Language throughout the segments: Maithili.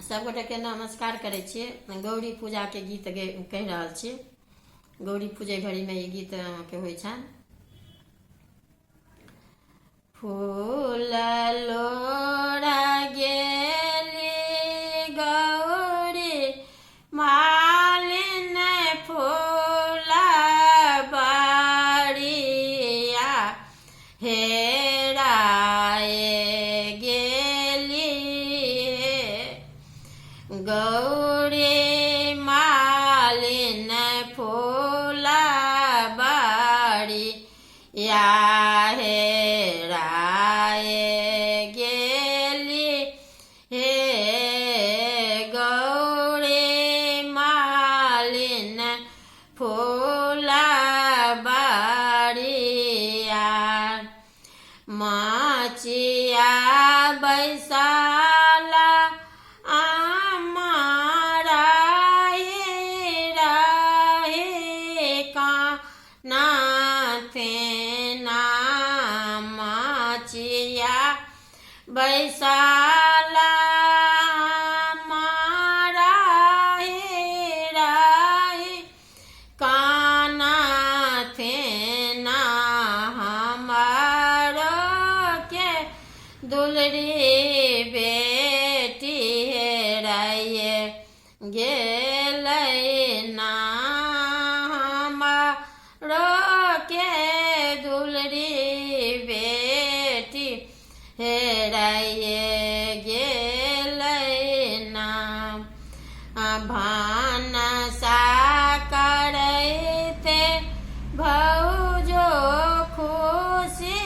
सभगोटेके नमस्कार करै छी। गौरी पूजाके गीत कहि रहल छी। गौरी पूजे घड़ीमे ई गीत अहाँके होइ छनि। फूल लोढ़ गेली गौरी मालिन फूल बारिया हेराए गेली हे गौरी मालिन फूल बारी या हेराए गेली हे गौरी मालिन फूल बारिया। माचिया बैसाला आमा रहे रहे कानाथे ना माचिया बैसाला मारा हे रहे कानाथे ना हमारो के दुलरी बेटी हेराइए गेलै ना हमारो के दुलरी बेटी हेराइए गेलै ना। भानसा करैते भौजो खुशी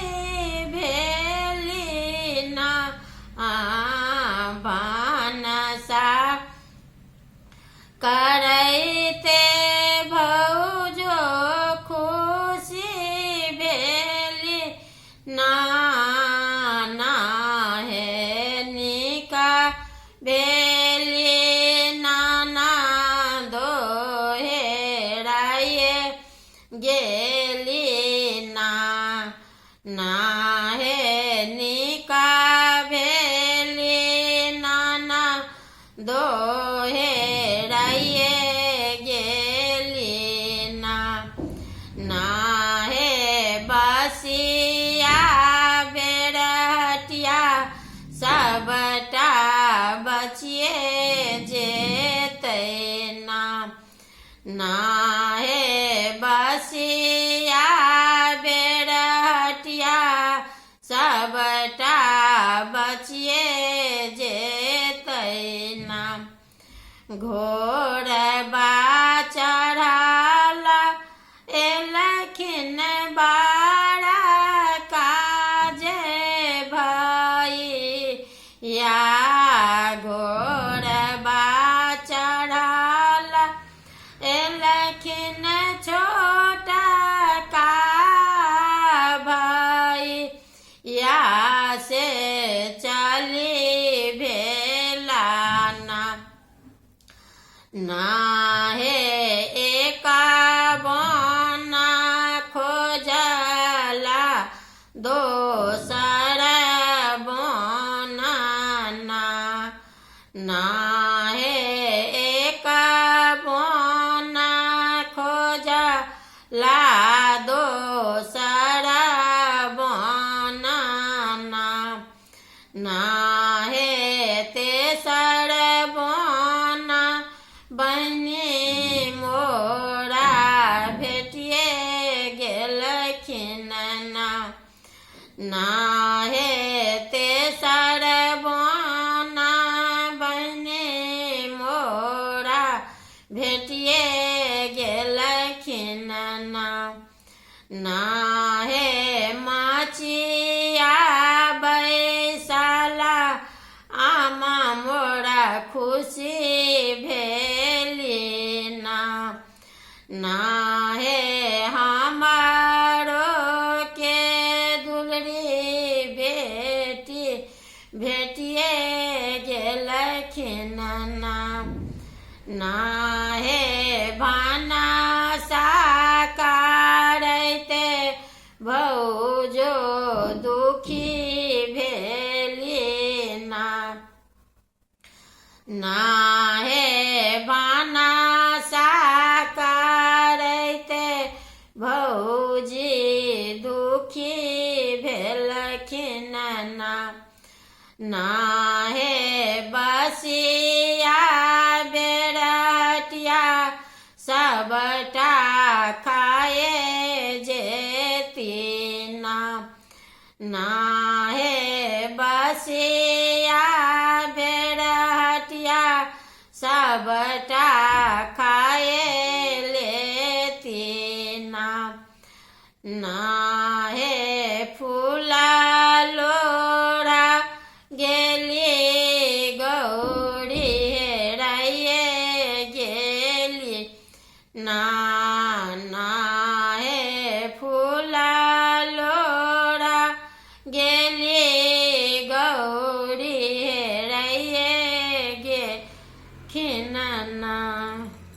भेली ना भानसा करैते भौजो खुशी भेली ना ना हे निका भेली नाना दो हेराइए गेली ना ना हे निका भेली नाना दो हेराइए गेली ना ना हे बसिया बेरहटिया सबटा बचिए जेतै ना ना हे बसिया बेरहटिया सबटा बचिए जेतै ना। घोड़बा चढ़ाला एलखिन बारा काजे भैया घोड़बा चढ़ाला एलखिन छोटा का भैया से चली भेला ना ना हे एका बना खोजला दोसर बना ना ना हे एका बना खोजला दोसर बना ना ना हे तेसर बना बनी मोरा भेटिए गेलखिन ना ना हे तेसर बना बनी मोरा भेटिए गेलखिन ना ना हे माचिया बैसाला आमा मोरा खुशी भेली ना ना हे हमारो के दुलरी बेटी भेटिए गेलखिन ना ना हे भानसा करैते भौजो दुखी भेली ना। ना हे भानसा करैते भौजी दुखी भेलखिन ना। ना हे बसिया बेरहटिया सबटा खाए जेती ना। ना हे बसिया बेरहटिया सबटा खाए लेती ना। ना हे फूला लोढ़ा गेली गौरी हेराइए गेली ना। ना हे फूला लोढ़ा गेली गौरी हेराइए गेलखिन ना।